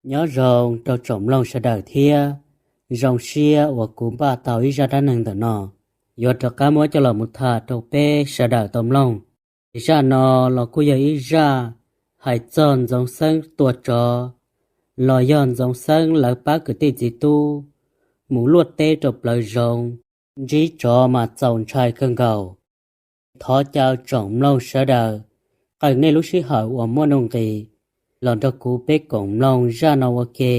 Nyob zoo rau tsoom mloog sawv daws thiab, zoo siab uas kuv npaj tau ib zaj dab neeg ntawm no, yuav rov qab muab coj los mus tham rau peb sawv daws tau mloog. Zaj no los kuj yog ib zaj hais txog Ntxoov Xeeb tua tsov, los yog Ntxoov Xeeb lawv pab kwv tij txiv tub mus luaj teb rau plawv zoov, ntsib tsov mas txaus ntshai kawg nkaus. Thov caw tsoom mloog sawv daws qee nej lub sij hawm uas muaj nuj nqis los nrog kuv peb koom mloog zaj no ua ke.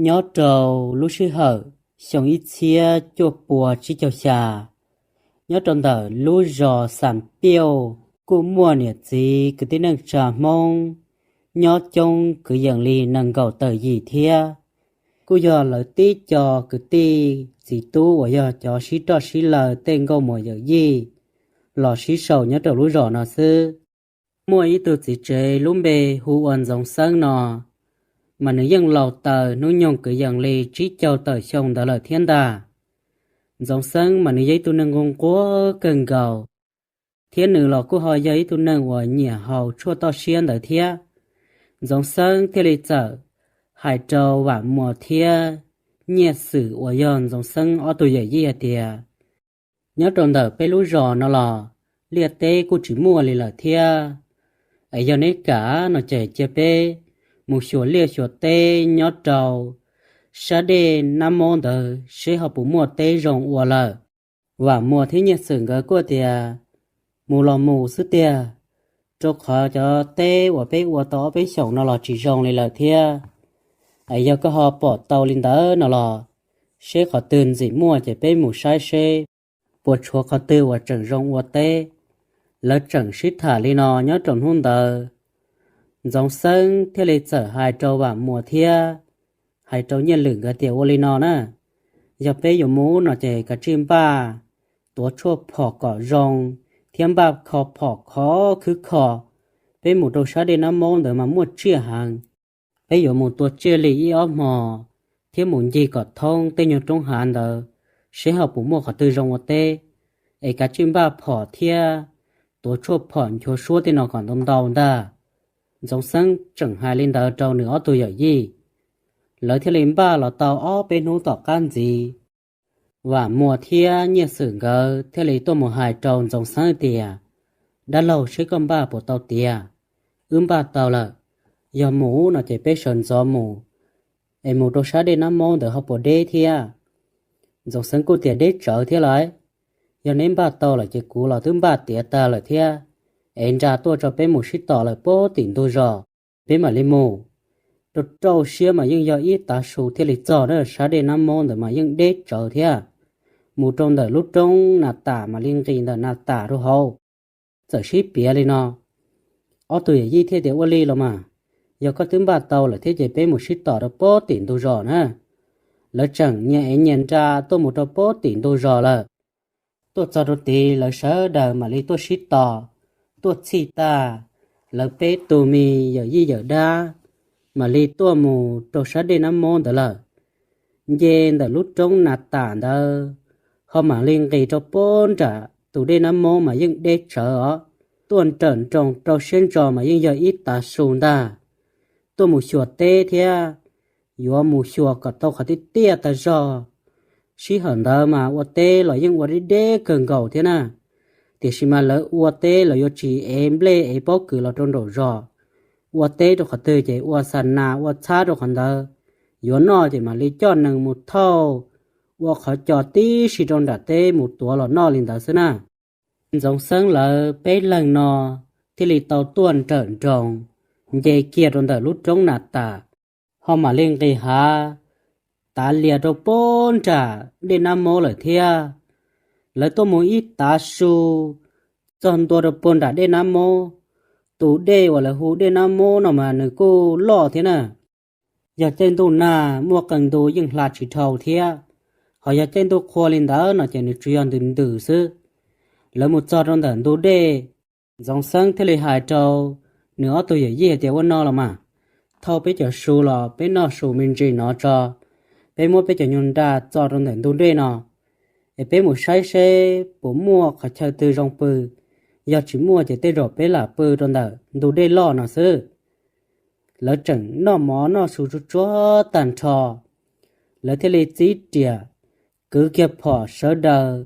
Nyob rau lub sij hawm xyoo ib txhiab cuaj pua tsib caug xya, nyob rau ntawm lub zos Xam Piauj kuj muaj niam txiv kwv tij neej tsa Hmoob nyob coob kwv yees li nees nkaum tawm yim thiab. Kuj yog lawv tib co kwv tij txiv tub uas yog cov sib roj sib law tej nkauj muam yawm yij los sib sau nyob rau lub zos no xwb. Muaj ib tug txiv tsev lub npe hu ua Ntxoov Xeeb no, mas nws yeej laus taws hnub nyoog kwv yees li tsib caug tawm xyoo ntawd lawm thiab ntag. Ntxoov Xeeb mas nws yog ib tug neeg nquag nquag kawg nkaus, thiab nws los kuj ho yog ib tug neeg uas nyiam haus tshuaj toj siab ntawd thiab. Ntxoov Xeeb thiaj li txawm hais rau Vam Muas thiab Nyiaj Xwm uas yog Ntxoov Xeeb ob tug yawm yij hais tias, nyob rau ntawm peb lub zos no los liaj teb kuj tsis muaj li lawm thiab. Es yog neb kam no ces cia peb mus xyuas liaj xyuas teb nyob rau sab dej Nab Mob ntawd seb ho puas muaj teb zoo ua lawm. Vam Muas thiab Nyiaj Xwm nkawd kuj tias, mus los mus xwb tiag, rau qhov cov teb uas peb ua tau ob peb xyoos no los tsis zoo li lawm thiab. Es yog koj ho pom tau li ntawd no los, seb qhov twg ntxim muaj ces peb mus saib seb puas tshuav qhov twg uas tseem zoo ua teb. Lawv tseem sib tham li no nyob rau hnub ntawd, Ntxoov Xeeb thiaj li txawm hais rau Vam Muas thiab hais rau Nyiaj Lwm nkawd tias, ua li no na, yog peb yuav mus no ces kav tsij npaj tuav tshuaj phom kom zoo thiab npaj kho phom khov khwb kho. Peb mus rau sab dej Nab Mob ntawd mas muaj tsiaj heev. Peb yuav mus tua tsiaj li ib ob hmo thiab mus ncig kom thoob tej nyuag roob hav ntawd seb ho puas muaj qhov twg zoo ua teb. Es kav tsij npaj phom thiab tuav tshuaj phom nchuav suab tej no kom ntau ntau ntag. Ntxoov Xeeb tseem hais li ntawd rau nws ob tug yawm yij, lawv thiaj li npaj los tau ob peb hnub tom qab ntxiv, Vam Muas thiab Nyiaj Xwm nkawd thiaj li tuaj mus hais rau Ntxoov Xeeb tias, dab laug, seb koj npaj puas tau tiav? Wb npaj tau lawm, yog mus no ces peb sawv ntxov mus, es mus rau sab dej Nab Mob ntawd ho puas deb thiab. Ntxoov Xeeb kuj tias, deb tsawv thiab lauj, yog neb npaj tau lawm ces kuv los twb npaj tiav tag lawm thiab. Es nra tuaj tso peb mus sib tom lawm puag tim ntug zos, peb mam li mus. Rau rau siab mas yeej yog ib tav su thiaj li txog na, sab dej Nab Mob ntawd mas yeej deb tsawv thiab. Mus rau ntawm lub roob Nas Tas mam li nqis ntawm Nas Tas rau hauv. Txawm sib piav li no, ob tug yawm yij thiaj tias, ua li los mas, yog koj twb npaj tau lawm thiab ces peb mus sib tom rau puag tim ntug zos na. Lawv tseem nyias ev nyias nra tuaj mus rau puag tim ntug zos lawm. Tuaj txog rau tid lawv sawv daws mam li tuaj sib tos, tuaj txhij tag, lawv peb tug me yawm yij yawm dab mam li tuaj mus rau sab dej Nab Mob ntawd lawm. Nce ntawm lub roob Nas Tas ntawd ho mam li nqis rau puag nram tus dej Nab Mob mas yeej deb tsawv os. Tuaj nrawm nroos rau siab ntso mas yeej yog ib tav su ntag. Tuaj mus xyuas teb thiab, yuav mus xyuas kom tau qhov tiaj tiaj tag zog. Sij hawm ntawd mas ua teb los yeej ua deb deb kawg nkaus thiab na. Tiam sis mas lawv ua teb los yuav tsis ev nplej ev pob kws los rau nraum zos. Ua teb rau qhov twg ces ua xa nas ua txhab rau qhov ntawd. Yuav noj ces mam li coj nees mus thauj, ua qhov co tib si rau nram teb mus tuav los noj li ntawd xwb na. Ntxoov Xeeb lawv peb leeg no thiaj li tau tuaj nrawm nroos, nce kiag rau ntawm lub roob Nas Tas, ho mam li nqis hav tav lias rau puag nram dej Nab Mob lawm thiab. Lawv tuaj mus ib tav su, txog ntua rau puag nram dej Nab Mob. Tus dej uas lawv hu dej Nab Mob no mas nws kuj loj thiab na. Yog caij ntuj nag muaj qee ntu yeej hla tsis dhau thiab, ho yog caij ntuj qhua li ntawd no ces nws tsuas yog ntws ntws xwb. Lawv mus txog rau ntawm ntug dej, Ntxoov Xeeb thiaj li hais rau nws ob tug yawm yij hais tias, ua no los mas, thauj peb cov su los peb noj su me ntsis no tso, peb muab peb cov nyuag nra txo rau ntawm ntug dej no, es peb mus saib seb puas muaj qhov chaw twg zoo pw. Yog tsis muaj ces tej zaum peb lam pw rau ntawm ntug dej loj no xwb. Lawv tseem noj mov noj su tsuag tsuag tag nrho, lawv thiaj li txib riam, kwv kiag phom sawv daws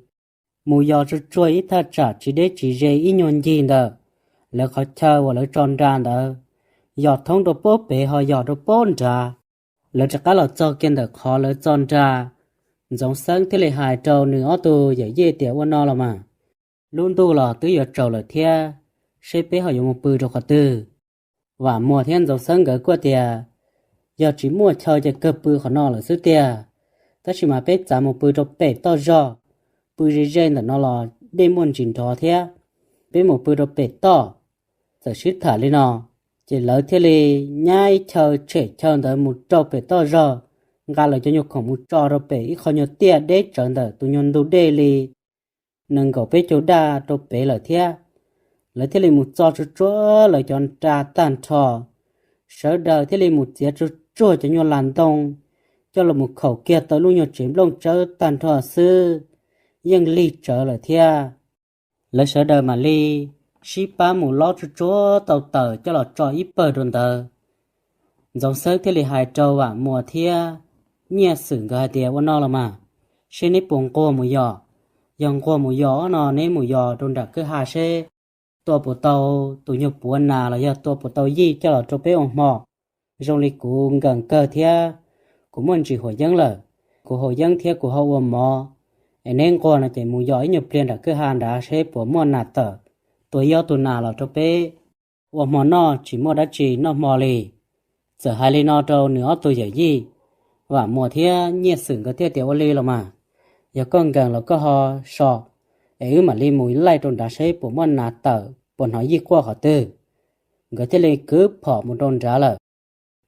mus yos tsuag tsuag ib thaj tsam tsis deb tsis ze ib nyuag ncig ntawm lawv qhov chaw uas lawv tso nra ntawd, yos thoob rau pob pem ho yos rau pob nrad. Lawv rov qab los txog kiag ntawm qhov lawv tso nra, Ntxoov Xeeb thiaj li hais rau nws ob tug yawm yij tias, Ua no los mas, lub ntuj los twb yuav tsaus lawm thiab, seb peb ho yuav mus pw rau qhov twg? Vam Muas thiab Ntxoov Xeeb nkawd kuj tias, Yog tsis muaj chaw ces kawg pw qhov no lawm xwb tiag, tab sis mas peb txav mus pw rau pem toj zog, pw ze ze ntawm no los dej muaj ntsis nrov thiab, peb mus pw rau pem toj. Txawm sib tham li no, ces lawv thiaj li nyab ib chaw tshem chaw ntawd mus rau pem toj zog, nqa lawv cov nyuag khoom mus tso rau pem ib qho nyuag tiaj deb tsawv ntawm tus nyuag ntug dej li nees nkaum peb caug daj rau pem lawm thiab. Lawv thiaj li mus txo tsuag tsuag lawv cov nra tag nrho, sawv daws thiaj li mus txiav tsuag tsuag cov nyuag las ntoo coj los mus khaum kiag tau lub nyuag tsev nplooj tsawb tag nrho xwb, yeej lig tsawv lawm thiab. Lawv sawv daws mam li sib pab mus lob tsuag tsuag tau taws coj los tso ib pawg rau ntawd. Ntxoov Xeeb thiaj li hais rau Vam Muas thiab Nyiaj Xwm nkawd hais tias, Ua no los mas, seb neb puas nquag mus yos? Yog nquag mus yos no neb mus yos rau nram kwj ha seb tua puas tau tus nyuag puav nas los yog tua puas tau yij coj los rau peb ua hmo. Zoo li kuv nkees kawg thiab kuv muaj ntsis huam yeeb lawm, kuv haus yeeb thiab kuv ho ua mov, es neb nquag no ces mus yos ib nyuag pliag nram kwj ha nrad seb puas muaj nas tawm, tua ib ob tug nas los rau peb ua hmo noj, tsis muaj dab tsi noj hmo li. Txawm hais li no rau nws ob tug yawm yij, Vam Muas thiab Nyiaj Xwm nkawd thiaj tias, Ua li los mas, yog koj nkees los koj ho so, es wb mam li mus laij rau nrad seb puas muaj nas tawm puas hnov yij quaj qhov twg. Nkawd thiaj li kwv phom mus rau nrad lawm.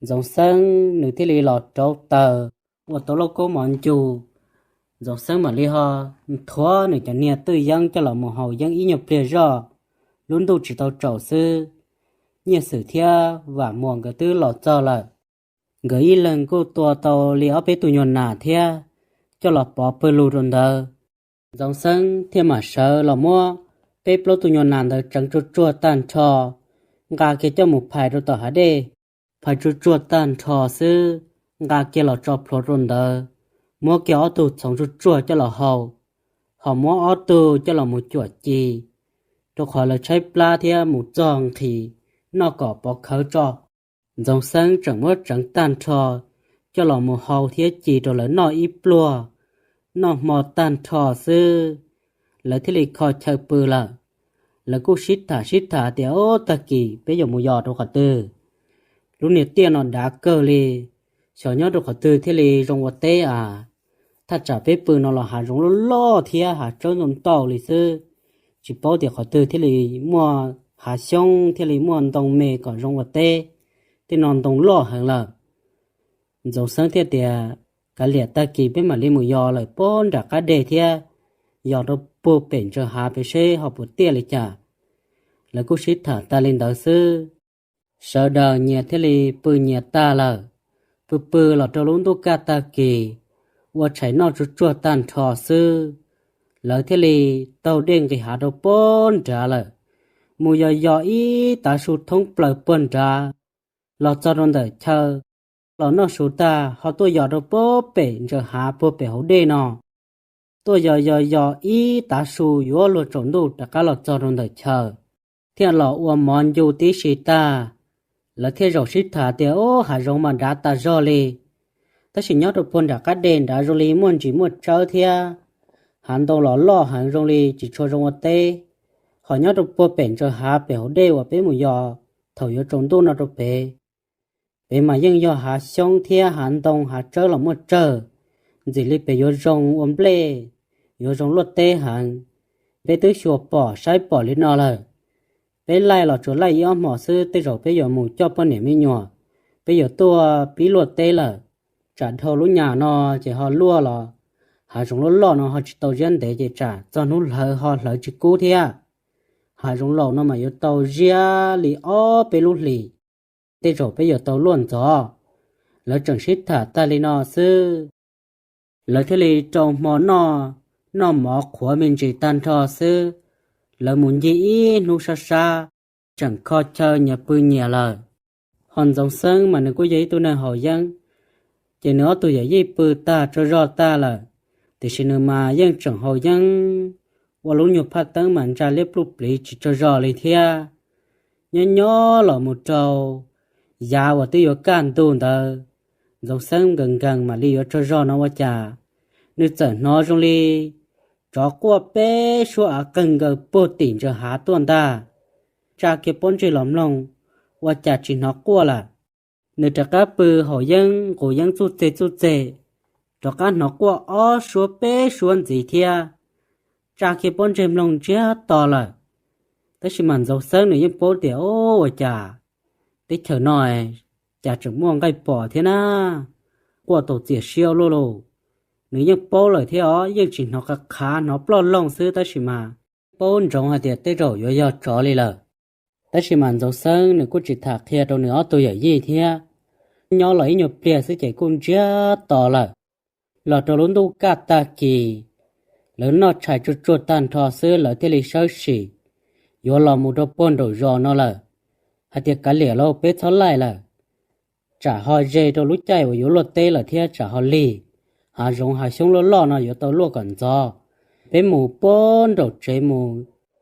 Ntxoov Xeeb nws thiaj li los rauv taws ua tau lauj kaub mov ncu. Ntxoov Xeeb mam li ho nthuav nws cov niag twj yeeb coj los mus haus yeeb ib nyuag pliag zoj, lub ntuj tsis tau tsaus xwb. Nyiaj Xwm thiab Vam Muas nkawd twb los txog lawm, nkawd ib leeg kuj tua tau li ob peb tug nyuag nas thiab coj los pov pawg lug rau ntawd. Ntxoov Xeeb thiaj mam sawv los muab peb plaub tug nyuag nas ntawd tseev tsuag tsuag tag nrho, nqa kiag coj mus phais rau tom hav dej. Phais tsuag tsuag tag nrho xwb, nqa kiag los tso plhuav rau ntawd, muab kiag ob tug txhoov tsuag tsuag coj los hau, ho muab ob tug coj los mus cuam ci, rau qhov lawv tshaib plab thiab mus txog nqhis noj kom pov khawv tso. Ntxoov Xeeb tseem muab tseev tag nrho coj los mus hau thiab ci rau lawv noj ib pluag. Noj hmo tag nrho xwb, lawv thiaj li kho chaw pw lawm. Lawv kuj sib tham sib tham tias, Ob, tag kis peb yuav mus yos rau qhov twg? Lub niag tiaj no dav kawg li, xyov nyob rau qhov twg thiaj li zoo ua teb a. Thaj tsam peb pw no los hav zoov loj loj thiab hav tsawb ntau ntau li xwb, tsis paub tias qhov twg thiaj li muaj hav xyoob thiaj li muaj ntoo me kom zoo ua teb. Tej no ntoo loj heev lawm. Ntxoov Xeeb thiaj tias, Kav liam, tag kis peb mam li mus yos lawm pob nram qab deg thiab, yos rau puag pem ntsaws hav pem seb ho puas tiaj li cas. Lawv kuj sib tham tas li ntawd xwb, sawv daws nyias thiaj li pw nyias tag lawm. Pw pw los rau lub ntuj kaj tag kis, ua tshais noj tsuag tsuag tag nrho xwb, lawv thiaj li taug dej nqis hav rau puag nrad lawm, mus yos yos ib tav su thoob plaws puag nrad, los txog rau ntawm chaw, los noj su tag ho tuaj yos rau puag pem ntsaws hav puag pem hauv dej no. Tuaj yos yos yos ib tav su yuav luag tsaus ntuj rov qab los txog rau ntawm chaw, thiaj los ua mov ncu tib si tag. Lawv thiaj zaum sib tham tias, Ub, hav zoov mas dav tas zog li, tab sis nyob rau puag nram qab deg nrad zoo li muaj ntsis muaj tsawb thiab, hav ntoo los loj heev zoo li tsis tshua zoo ua teb. Ho nyob rau puag pem ntsaws hav pem hauv dej uas peb mus yos thaum yuav tsaus ntuj no rau pem, pem mas yeej yog hav xyoob thiab hav ntoo hav tsawb los muaj tsawg, ntxim li pem yuav zoo ua nplej, yuav zoo luaj teb heev. Peb twb xyuas pom saib pom li no lawm, peb laij los tsuas laij ib ob hmos xwb, tej zaum peb yuav mus coj poj niam me nyuam, peb yuav tuaj pib luaj teb lawm. Tsam dhau lub nyam no ces ho luaj los hav zoov loj loj no ho tsis tau ziab ntev ces tsam txog hnub hlawv ho hlawv tsis kub thiab. Hav zoov laus no mas yuav tau ziab li ob peb lub hlis, tej zaum peb yuav tau luaj ntxov. Lawv tseem sib tham tag li no xwb, lawv thiaj li rau hmo noj, noj mov qhuav me ntsis tag nrho xwb, lawv mus ncig ib hnub sab sab, tseem kho chaw nyias pw nyias lawm. Ho Ntxoov Xeeb mas nws kuj yog ib tug neeg haus yeeb, ces nws ob tug yawm yij pw tag tsaug zog tag lawm, tiam sis nws mas yeej tseem haus yeeb, ua lub nyuag phaj teeb mas ntsa liab pluj pliv tsis tsaug zog li thiab. Nyob nyob los mus rau yav uas twb yuav kaj ntug ntawd, Ntxoov Xeeb nkees nkees mam li yuav tsaug zog no ua cas, nws txawm hnov zoo li tsov quaj peb suab av qeeg nkaws puag tim ntsa hav tuaj ntag. Tsa kiag pob ntseg los mloog, ua cas tsis hnov quaj lawm. Nws rov qab pw haus yeeb nqus yeeb txuj txeg txuj txeg, rov qab hnov quaj ob suab peb suab ntxiv thiab. Tsa kiag pob ntseg mloog ntsiag to lawm. Tab sis mas Ntxoov Xeeb nws yeej paub tias, o, ua cas teb chaws no cas tseem muaj nqaij pom thiab na, quaj tau txias siab luaj lauj. Nws yeej paub lawm thiab os, yeej tsis hnov qhov qhav, hnov ploj loog xwb tab sis mas paub ntsoov hais tias tej zaum yuav yog tsov li lawm. Tab sis mas Ntxoov Xeeb nws kuj tsis tham qhia rau nws ob tug yawm yij thiab. Nyob los ib nyuag pliag xwb ces kuj ntsiag to lawm. Los rau lub ntuj kaj tag kis, lawv noj tshais tsuag tsuag tag nrho xwb lawv thiaj li sawb sim yuav los mus rau puag nraum zos no lawm, hais tias, Kav liam lauj, peb txhob laij lawm, tsam ho ze rau lub caij uas yuav luaj teb lawm thiab tsam ho lig, hav zoov hav xyoob loj loj no yuav tau luaj kom ntxov. Peb mus puag nraum tsev mus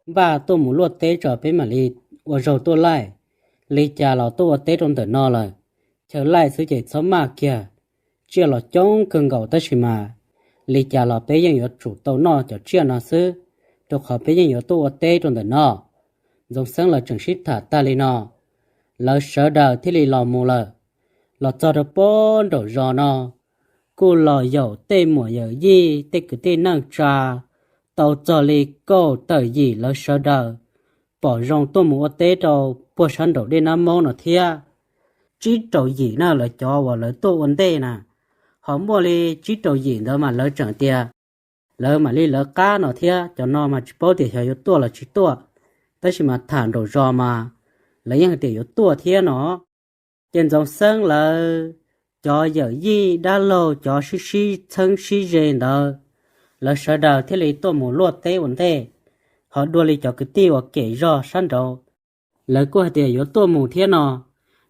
npaj tuaj mus luaj teb tso peb mam li ua zaug tuaj laij. Li cas los tuaj ua teb rau ntawm no lawm, chaw laij xwb ces txhob maj kiag. Tsiaj los coob kawg nkaus tab sis mas li cas los peb yeej yuav tsum tau noj cov tsiaj no xwb, rau qhov peb yeej yuav tuaj ua teb rau ntawm no. Ntxoov Xeeb lawv tseem sib tham tag li no, lawv sawv daws thiaj li los mus lawm. Los txog rau puag nraum zos no, kuj los yaum tej muam yawm yij tej kwv tij neej tsa tau txog li kaum tawm yim lawv sawv daws pom zoo tuaj mus ua teb rau puag sab nraum dej Nab Moob no thiab. Tsib rau yim na, lawv cov uas lawv tuaj ua ntej na, ho muaj li tsib rau yim ntawd mas lawv tseem tias lawv mam li lawv qab no thiab. Cov no mas tsis paub tias xyov yuav tuaj los tsis tuaj, tab sis mas tham nraum zos mas lawv yeej hais tias yuav tuaj thiab no. Ces Ntxoov Xeeb lawv cov yawm yij dab laug cov sib sib txheeb sib ze ntawd, lawv sawv daws thiaj li tuaj mus luaj teb ua ntej. Ho dua li cov kwv tij uas kem zog sab nraud, lawv kuj hais tias yuav tuaj mus thiab no,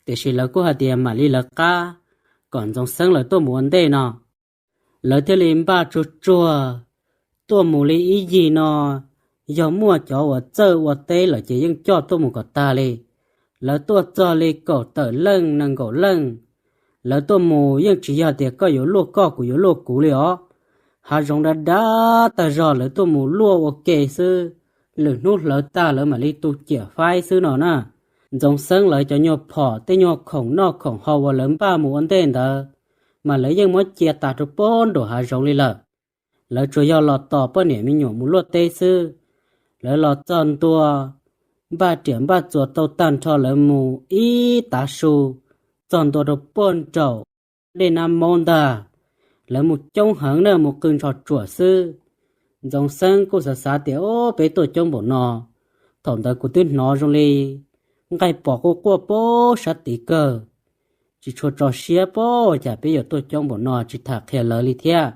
tiam sis lawv kuj hais tias mam li lawv qab kom Ntxoov Xeeb lawv tuaj mus ua ntej no. Lawv thiaj li npaj tsuag tsuag tuaj mus li ib yig no, yog muaj cov uas txawj ua teb lawm ces yeej coj tuaj mus kom tag li. Lawv tuaj txog li kaum tawm leej nees nkaum leej. Lawv tuaj mus yeej tsis yog tias koj yuav luaj koj kuv yuav luaj kuv li os. Hav zoov dav dav tag zog lawv tuaj mus luaj ua ke xwb, lwm hnub hlawv tag lawv mam li tu ciam faib xwb no na. Ntxoov Xeeb lawv cov nyuag phom tej nyuag khoom noj khoom haus uas lawv npaj mus ua ntej ntawd, mas lawv yeej muab cia tas rau puag nraum hav zoov li lawm. Lawv tsuas yog los tos poj niam me nyuam mus luaj teb xwb. Lawv los txog ntua, npaj riam npaj txuas tau tag nrho lawv mus ib tav su, txog ntua rau puag nraum dej Nab Moob ntag. Lawv mus coob heev na, mus qw ntsho tsuam xwb. Ntxoov Xeeb kuj xav xav tias, o, peb tuaj coob npaum no, thaum ntawd kuv twb hnov zoo li nqaij pom quaj quaj puag sab tid kawg, tsis tshua tso siab pob, cas peb yuav tuaj coob npaum no tsis tham qhia lawv li thiab.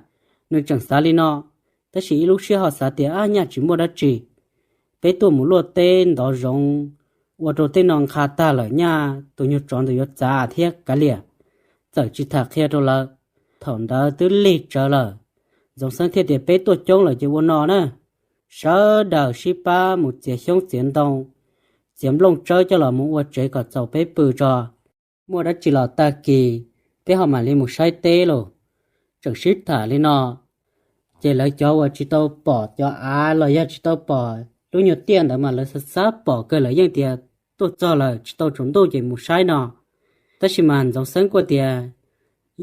Nws tseem xav li no, tab sis ib lub siab ho xav tias, ab, nyaj tsis muaj dab tsi, peb tuaj mus luaj teb ntov zoov, ua rau tej no nqha tag lawm nyaj tus nyuag tsov ntawd yuav txav thiab kav liam, txawm tsis tham qhia rau lawv. Thaum ntawd twb lig tsawv lawm, Ntxoov Xeeb thiaj tias, peb tuaj coob lawm ces ua no na, sawv daws sib pab mus txiav xyoob txiav ntoo, txiav nplooj tsawb coj los mus ua tsev kom txaus peb pw tso. Muaj dab tsi los tag kis peb ho mam li mus saib teb lauj. Tseem sib tham li no, ces lawv cov uas tsis tau pom cov av los yog tsis tau pom lub nyuag tiaj ntawd mas lawv xav xav pom kawg, lawv yeej tias tuaj txog lawm tsis tau tsaus ntuj ces mus saib no. Tab sis mas Ntxoov Xeeb kuj tias,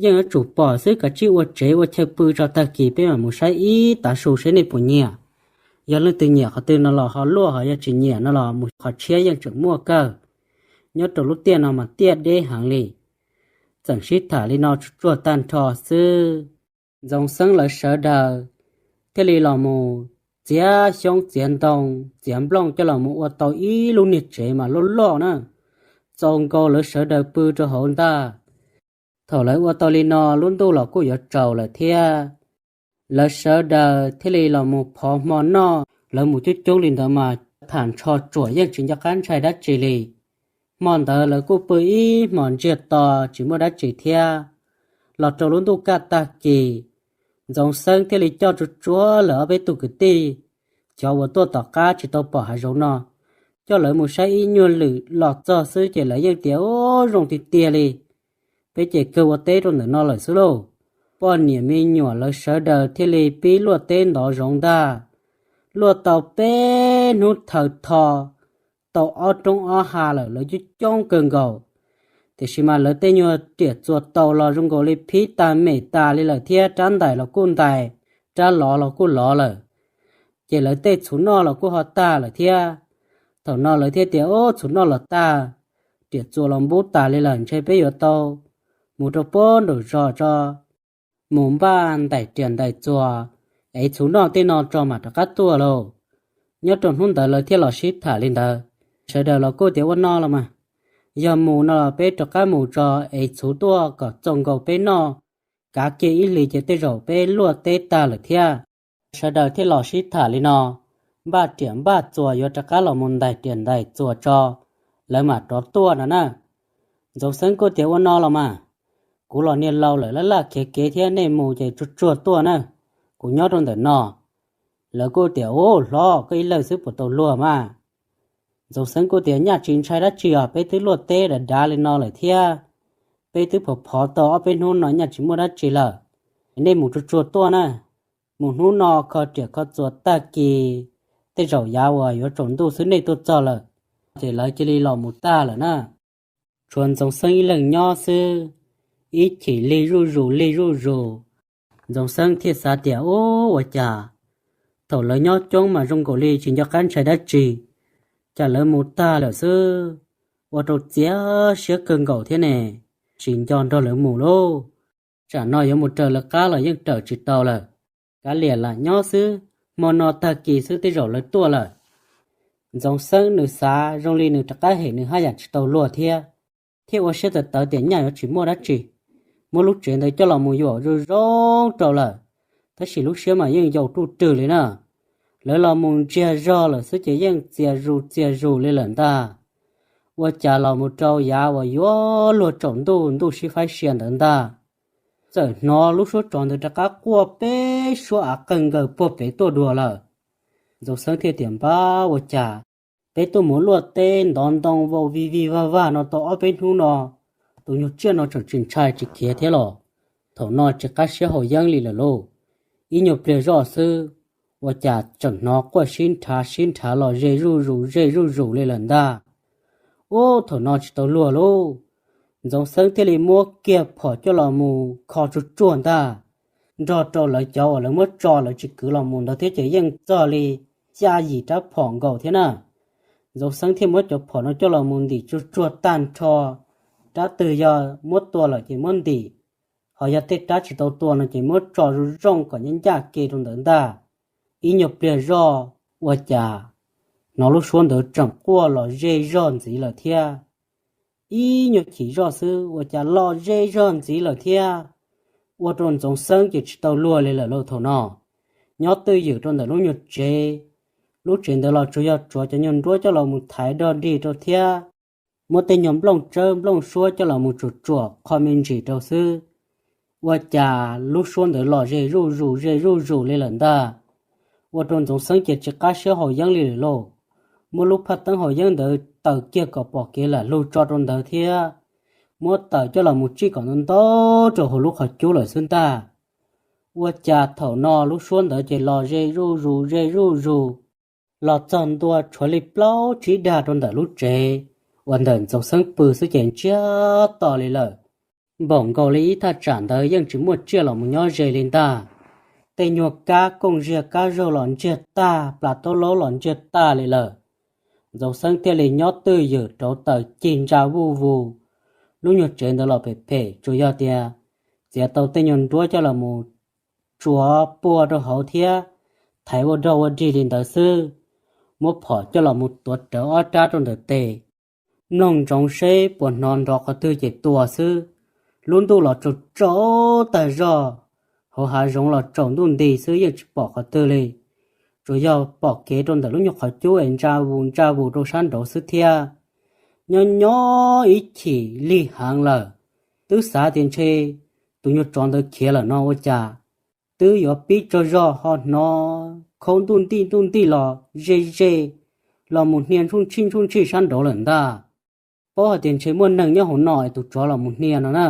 yeej yuav tsum pom xwb, kav tsij ua tsev ua chaw pw tso, tag kis peb mam mus saib ib tav su seb nej puas nyiam. Yog leej twg nyiam qhov twg no los ho luaj, ho yog tsis nyiam no los mus qhov tshiab yeej tseem muaj kawg. Nyob rau lub tiaj no mas tiaj deb heev li. Txawm sib tham li no tsuag tsuag tag nrho xwb, Ntxoov Xeeb lawv sawv daws thiaj li los mus txiav xyoob txiav ntoo, txiav nplooj coj los mus ua tau ib lub niag tsev mas loj loj na, txaus nkaus lawv sawv daws pw rau hauv ntag. Thaum lawv ua tau li no lub ntuj los kuj yuav tsaus lawm thiab. Lawv sawv daws thiaj li los mus phov hmo noj, lawv mus coob coob li ntawd mas tham ntsho tsuam yeej tsis nco qab ntshai dab tsi li. Hmo ntawd lawv kuj pw ib hmos ntsiag to tsis muaj dab tsi thiab. Los rau lub ntuj kaj tag kis, Ntxoov Xeeb thiaj li coj tsuag tsuag lawv ob peb tug kwv tij, cov uas tuaj tom qab tsis tau pom hav zoov no, coj lawv mus saib ib nyuag lwm los txog xwb ces lawv yeej tias, Ub, zoo tiag tiag li, peb ces kawg ua teb rau ntawm no lawm xwb lauj. Poj niam me nyuam lawv sawv daws thiaj li pib luaj teb ntov zoov ntag. Luaj tau peb hnub thaws tho, tau ob roob ob ha lawm, lawv coob coob kawg nkaus. Tiam sis mas lawv tej nyuag riam txuas taus los zoo nkaus li phib tag mem tas li lawm thiab, rab ntais los kuj ntais, rab lov los kuj lov lawm. Ces lawv tej txhuv noj los kuj ho tag lawm thiab. Thaum no lawv thiaj tias, Ub, txhuv noj los tag, riam txuas los npub tas li lawm, ntshe peb yuav tau mus rau puag nraum zos tso, mus npaj ntais riam ntais txuas, ev txhuv noj tej no tso mam rov qab tuaj lauj. Nyob rau hnub ntawd lawv thiaj los sib tham li ntawd. Sawv daws los kuj tias, Ua no los mas, yog mus no los peb rov qab mus tso, ev txhuv tuaj kom txaus nkaus peb noj, kav kiag ib hlis ces tej zaum peb luaj teb tag lawm thiab. Sawv daws thiaj los sib tham li no, npaj riam npaj txuas yuav rov qab los mus ntais riam ntais txuas tso, lawv mam rov tuaj no na. Ntxoov Xeeb kuj tias, Ua no los mas, kuv los niag laus lawm, laj laj khiav kev thiab, nej mus ces tsuag tsuag tuaj na, kuv nyob rau ntawm no. Lawv kuj tias, Ub, hlob, koj ib leeg xwb puas tau luag mas? Ntxoov Xeeb kuj tias, Nyaj tsis ntshai dab tsi os, peb twb luaj teb dav dav li no lawm thiab, peb twb phov phov tau ob peb hnub no nyaj tsis muaj dab tsi lawm. Nej mus tsuag tsuag tuaj na, mus hnub no kho riam kho txuas tag kis, tej zaum yav uas yuav tsaus ntuj xwb nej tuaj txog lawm. Ces lawv cia li los mus tag lawm na. Tshuav Ntxoov Xeeb ib leeg nyob xwb, ib chim lig zuj zus lig zuj zus. Ntxoov Xeeb thiaj xav tias, Ub, ua cas thaum lawv nyob coob mas zoo nkaus li tsis nco qab ntshai dab tsi, cas lawv mus tag lawm xwb, ua rau txiav siab kawg nkaus thiab ne, tsis nco nrog lawv mus lauj. Tsam no yuav mus raws lawv qab los yeej raws tsis tau lawm. Kav liam lam nyob xwb, hmo no tag kis xwb tej zaum lawv tuaj lawm. Ntxoov Xeeb nws xav zoo li nws rov qab hem nws haj yam tsis tau luag thiab, thiaj ua siab tawv tawv tias nyaj yuav tsis muaj dab tsi, muab lub tsev ntawd coj los mus yuam zoo zoo rau lawm. Tab sis lub siab mas yeej yau ruj rwg li na. Lawv los mus ntsiag zog lawm xwb ces yeej txias zus txias zus li lawm ntag. Ua cas los mus rau yav uas yuav luag tsaus ntuj ntuj sib faib sia ntawd ntag, txawm hnov lub suab tsov ntawd rov qab quaj peb suab av qawg nkaws puag pem tuaj dua lawm. Ntxoov Xeeb thiaj tias, Npab, ua cas peb tuaj mus luaj teb ntov ntoo vau vig vig vag vag no tau ob peb hnub no, tus nyuag tsiaj no tseem tsis ntshai tsis khiav thiab los? Thaum no tsis qab siab haus yeeb li lawm lauj. Ib nyuag pliag zoj xwb, ua cas tseem hnov quaj sib nrhav sib nrhav los ze zuj zus ze zuj zus li lawm ntag. Ub, thaum no tsis tau luag lauj. Ntxoov Xeeb thiaj li muab kiag phom coj los mus kho tsuag tsuag ntag, nrog rau lawv cov uas lawv muab tso lawv tsis kwv los mus ntawd thiab ces yeej txog li xya yim rab phom nkaus thiab na. Ntxoov Xeeb thiaj muab cov phom no coj los mus ntim tsuag tsuag tag nrho, rab twg yog muab tua lawm ces muab ntim, ho yog tej rab tsis tau tua no ces muab tso zoo zoo kom ncaj ncaj ke rau ntawd ntag. Ib nyuag pliag zoj, ua cas hnov lub suab ntawd tseem quaj los ze zog ntxiv lawm thiab. Ib nyuag chim zoj xwb ua cas los ze zog ntxiv lawm thiab. Ua rau Ntxoov Xeeb ces tsis tau luag li lawm lauj thaum no. Nyob twj ywm rau ntawm lub nyuag tsev, lub tsev ntawd los tsuas yog tsuav cov nyuag nruab coj los mus thaiv dog dig rau thiab, muab tej nyuag nplooj tsawb nplooj suab coj los mus tsuam tsuam qho me ntsis rau xwb. Ua cas lub suab ntawd los ze zuj zus ze zuj zus li lawm ntag. Ua rau Ntxoov Xeeb ces tsis qab siab haus yeeb li lawm lauj. Muab lub phaj teeb haus yeeb ntawd taws kiag kom pom kev lam lug tso rau ntawd thiab, muab taws coj los mus tsij kom ntau ntau rau hauv lub qhov cub lawm xwb ntag. Ua cas thaum no lub suab ntawd ces los ze zuj zus ze zuj zus, los txog ntua tshuav li plaub tsib dag rau ntawm lub tsev uas ntawm Ntxoov Xeeb pw xwb ces ntsiag to li lawm. Npaum nkaus li ib thaj tsam ntawd yeej tsis muaj tsiaj los mus nyob ze li ntag. Tej nyuag kab kooj ziag kab zaug los ntsiag tag, plas taub laub los ntsiag tag li lawm. Ntxoov Xeeb thiaj li nyob twj ywm rauv taws cig ntsa vuj vus. Lub nyuag tsev ntawd los phem phem, tsuas yog tias txiav tau tej nyuag nruab coj los mus tsuav pua rau hauv thiab thaiv ua dog ua dig li ntawd xwb. Muab phom coj los mus tuav rawv ob rab rau ntawm tes, mloog ntsoov seb puas hnov nrov qhov twg ces tua xwb. Lub ntuj los tsaus tsaus tag zog, hauv hav zoov los tsaus ntuj nti xwb yeej tsis pom qhov twg li. Tsuas yog pom kev rau ntawm lub nyuag qhov cub es ntsa vus ntsa vus rau sab nraud xwb thiab. Nyob nyob ib chim lig heev lawm, twb xav tias ntshe tus nyuag tsov ntawd khiav lawm no ua cas twb yuav pib tsaug zog ho hnov khaub ntuj ntij ntuj ntij los ze ze los mus hnia ntsuj ntshij ntsuj ntshij sab nraud lawm ntag. Paub hais tias ntshe muaj neeg nyob hauv no es tus tsov los mus hnia no na.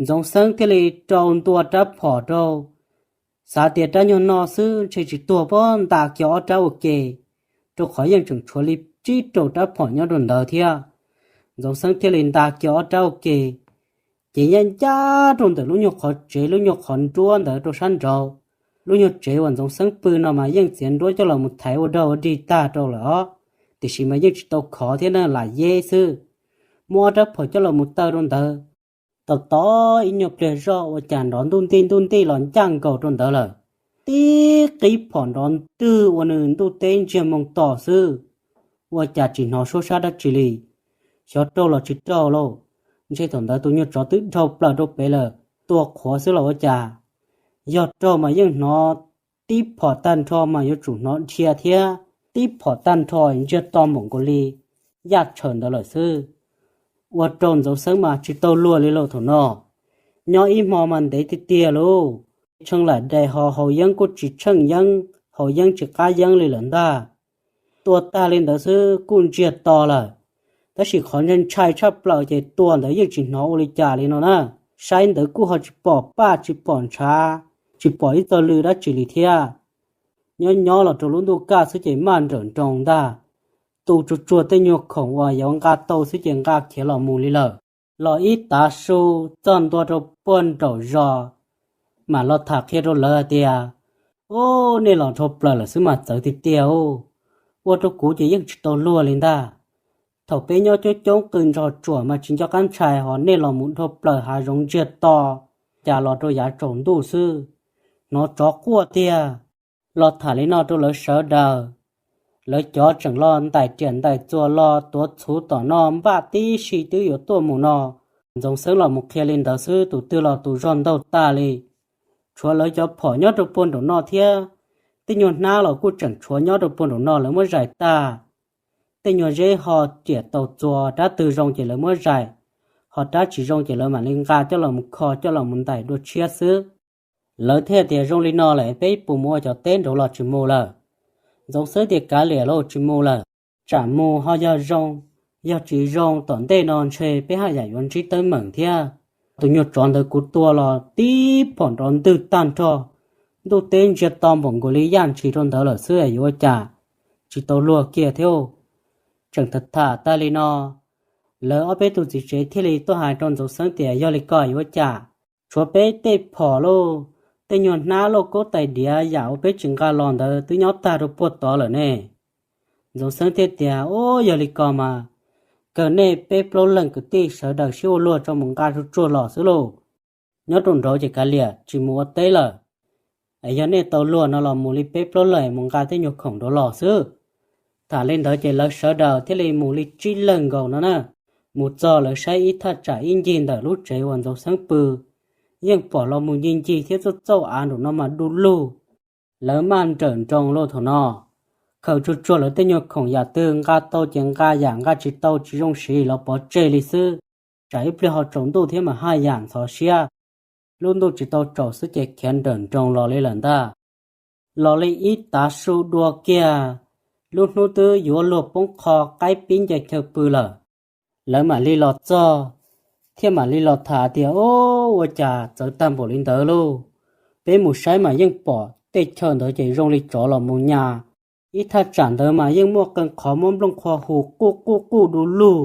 Ntxoov Xeeb thiaj li rau ntua rab phom rau, xav tias rab nyuag no xwb ntshe tsis tuag pob, nta kiag ob rab ua ke, rau qhov yeej tseem tshuav li tsib rau rab phom nyob rau ntawd thiab. Ntxoov Xeeb thiaj li nta kiag ob rab ua ke, ces ncaj ncaj rau ntawm lub nyuag qhov tsev lub nyuag qhov nruab ntawd rau sab nraud. Lub nyuag tsev uas Ntxoov Xeeb pw no mas yeej txiav nruab coj los mus thaiv ua dog ua dig tag rau lawm os, tiam sis mas yeej tsis tau khov thiab na, lam yeb xwb. Muab ob rab phom coj los mus taw rau ntawd, tos tos ib nyuag pliag zoj ua cas nrov ntuj ntij ntuj ntij los ncaj nkaus rau ntawd lawm. Tib qib phom nrov ntwg ua nws ntuj teb ntsiag moo to xwb, ua cas tsis hnov suab sab dab tsi li. Xyov raug los tsis raug lauj, ntshe thaum ntawd tus nyuag tsov twb dhau plaws rau pem lawm, tua qhuav xwb los ua cas. Yog raug mas yeej hnov tib phom tag nrho mas yuav tsum hnov dhia thiab, tib phom tag nrho ntsiag to npaum nkaus li yaj tshaws ntawd lawm xwb. Ua rau Ntxoov Xeeb mas tsis tau luag li lauj thaum no. Nyob ib hmo mas ntev tiag tiag lauj, tsheej lam dais ho haus yeeb kuj tsis tsheej yeeb, haus yeeb tsis qab yeeb li lawm ntag. Tua tag li ntawd xwb kuj ntsiag to lawm, tab sis qhov ntshai ntshai tshaj plaws ces tua ntawd yeej tsis hnov ua li cas li no na. Saib ntawd kuj ho tsis pom paj tsis pom ntshav, tsis pom ib txoj lw dab tsi li thiab. Nyob nyob los rau lub ntuj kaj xwb ces maj nrawm nroos ntag, tu tsuag tsuag tej nyuag khoom uas yuav nqa tau xwb ces nqa khiav los mus li lawm. Los ib tav su txog ntua rau puag nraum zos, mam los tham qhia rau lawv hais tias, Ub, nej los dhau plaws lawm xwb mas txawv tiag tiag ub. Ua rau kuv ces yeej tsis tau luag li ntag. Thaum peb nyob coob coob qw nrog tsuam mas tsis nco qab ntshai, ho nej los mus dhau plaws hav zoov ntsiag to, cas los rau yav tsaus ntuj xwb, hnov tsov quaj tiag. Los tham li no rau lawv sawv daws, lawv cov tseem los ntais riam ntais txuas los tuav txhuv tom no npaj tib si twb yuav tuaj mus no. Ntxoov Xeeb los mus qhia li ntawd xwb tus twg los tus zog ntaug tag li. Tshuav lawv cov phom nyob rau puag nraum no thiab, tej nyuag hnab los kuj tseem tshuav nyob rau puag nraum no lawv muab zais tag. Tej nyuag zeb ho riam tau txuas, rab twg zoo ces lawv muab zais, ho rab tsis zoo ces lawv mam li nqa coj los mus kho coj los mus ntais dua tshiab xwb. Lawv thiaj tias zoo li no lawm peb puas mus ua cov teb nraud los tsis mus lawm? Ntxoov Xeeb tias kav liam lauj, tsis mus lawm. Tsam mus ho yog zoo, yog tsis zoo tom ntej no ntshe peb haj yam yuav ntsib teeb meem thiab. Tus nyuag tsov ntawd kuv tua los tib phom nrov ntwg tag nrho, ntuj teb ntsiag to npaum nkaus li yaj ntshis rau ntawd lawm xwb yuav ua cas, tsis tau luag kiag thiab. Tseem tham tham tag li no, lawv ob peb tug txiv tsev thiaj li tuaj hais rau Ntxoov Xeeb tias yog li ko yuav ua cas, tshuav peb tej phom lauj, tej nyuag hnab lauj, kaub tais diav yam uas peb tsis nqa los ntawd twb nyob tag rau puag tod lawm ne. Ntxoov Xeeb thiaj tias ub, yog li ko mas kawg nej peb plaub leeg kwv tij sawv daws sib ua luag tso mus nqa tsuag tsuag los xwb lauj. Nyob rau nraud ces kav liam tsis mus ua teb lawm. Es yog nej tau luag no los mus li peb plaub leeg mus nqa tej nyuag khoom nraud los xwb. Tham li ntawd ces lawv sawv daws thiaj li mus li tsib leeg nkaus no na. Mus txog lawv saib ib thaj tsam ib ncig ntawm lub tsev uas Ntxoov Xeeb pw, yeej pom los mus ncig ncig thiab txauj txauj av nraum no mas du lug. Lawv maj nrawm nroos lauj thaum no, khaws tsuag tsuag lawv tej nyuag khoom, yam twg nqa tau ces nqa, yam nqa tsis tau tsis zoo siv los pov tseg li xwb, tsam ib pliag ho tsaus ntuj thiab mas haj yam ntxhov siab. Lub ntuj tsis tau tsaus xwb ces khiav nrawm nroos los li lawm ntag. Los li ib tav su dua kiag, lub hnub twb yuav luag poob qho, qaib pib nce chaw pw lawm. Lawv mam li los txog, thiaj mam li los tham tias, Ub, ua cas txawv tag npaum li ntawd lauj? Peb mus saib mas yeej pom tej chaw ntawd ces zoo li tsov los mus nyas. Ib thaj tsam ntawd mas yeej muaj qee qhov muab nplooj qhuav hu quj quj quj du lug,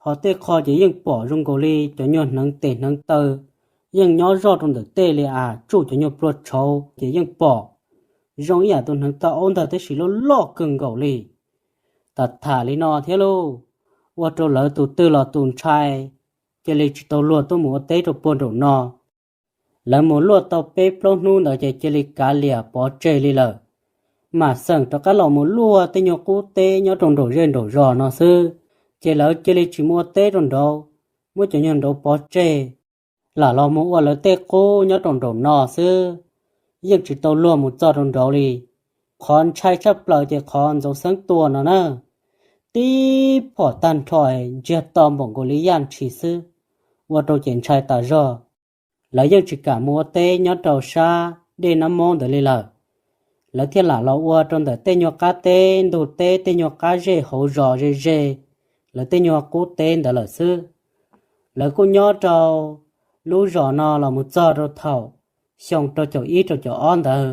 ho tej qho ces yeej pom zoo nkaus li cov nyuag hneev tes hneev taw yeej nyob zoj rau ntawm tej li as, tsuj cov nyuag plua tshauv ces yeej pom zoo ib yam tus hneev taw aub ntag, tab sis loj loj kawg nkaus li. Tham tham li no thiab lauj, ua rau lawv tus twg los tus ntshai, cia li tsis tau luag tuaj mus ua teb rau puag nraum no. Lawv mus luaj tau peb plaub hnub ntawd ces cia li kav liam pov tseg li lawm. Mam xeem rov qab los mus luaj tej nyuag qub teb nyob rau nraum zej nraum zos no xwb, ces lawv cia li tsis mus ua teb rau nraud, muab cov nyuag nraud pov tseg, lam los mus ua lawv tej qub nyob rau nraum no xwb, yeej tsis tau luag mus txog rau nraud li. Qhov ntshai tshaj plaws ces qhov Ntxoov Xeeb tua no na, tib phom tag nrho, ntsiag to npaum nkaus li yaj ntshis xwb, ua rau ces ntshai tas zog. Lawv yeej tsis kam mus ua teb nyob rau sab dej Nab Moob ntawd li lawm. Lawv thiaj lam los ua rau ntawm tej nyuag qab teb ntug teb, tej nyuag qab zej hauv zos ze ze lawv tej nyuag qub teb ntawd lawm xwb. Lawv kuj nyob rau lub zos no los mus txog rau thaum xyoo rau caum ib rau caum ob ntawd,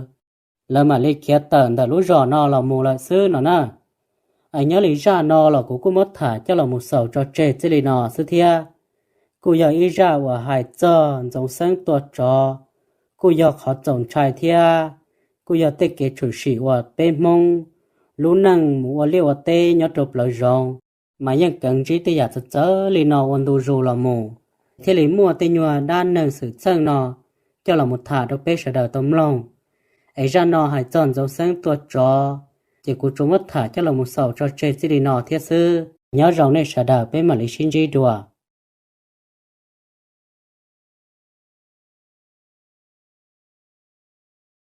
lawv mam li khiav tawm ntawm lub zos no los mus lawm xwb no na. Es nyob li zaj no los kuv kuj muab tham coj los mus xaus tso tseg txij li no xwb thiab. Kuj yog ib zaj uas hais txog Ntxoov Xeeb tua tsov, kuj yog qhov txaus ntshai thiab kuj yog tej kev tshwm sim uas peb Hmoob lub neej mus ua liaj ua teb nyob rau plawv zoov, mas yeej kheev ntsib tej yam txawv txawv li no ua ntu zus los mus, thiaj li muaj tej nyuag dab neeg xwm txheej no coj los mus tham rau peb sawv daws tau mloog. Es zaj no hais txog Ntxoov Xeeb tua tsov, ces kuv tsuas muab tham coj los mus xaus tso tseg txij li no thiab xwb. Nyob zoo nej sawv daws, peb mam li sib ntsib dua.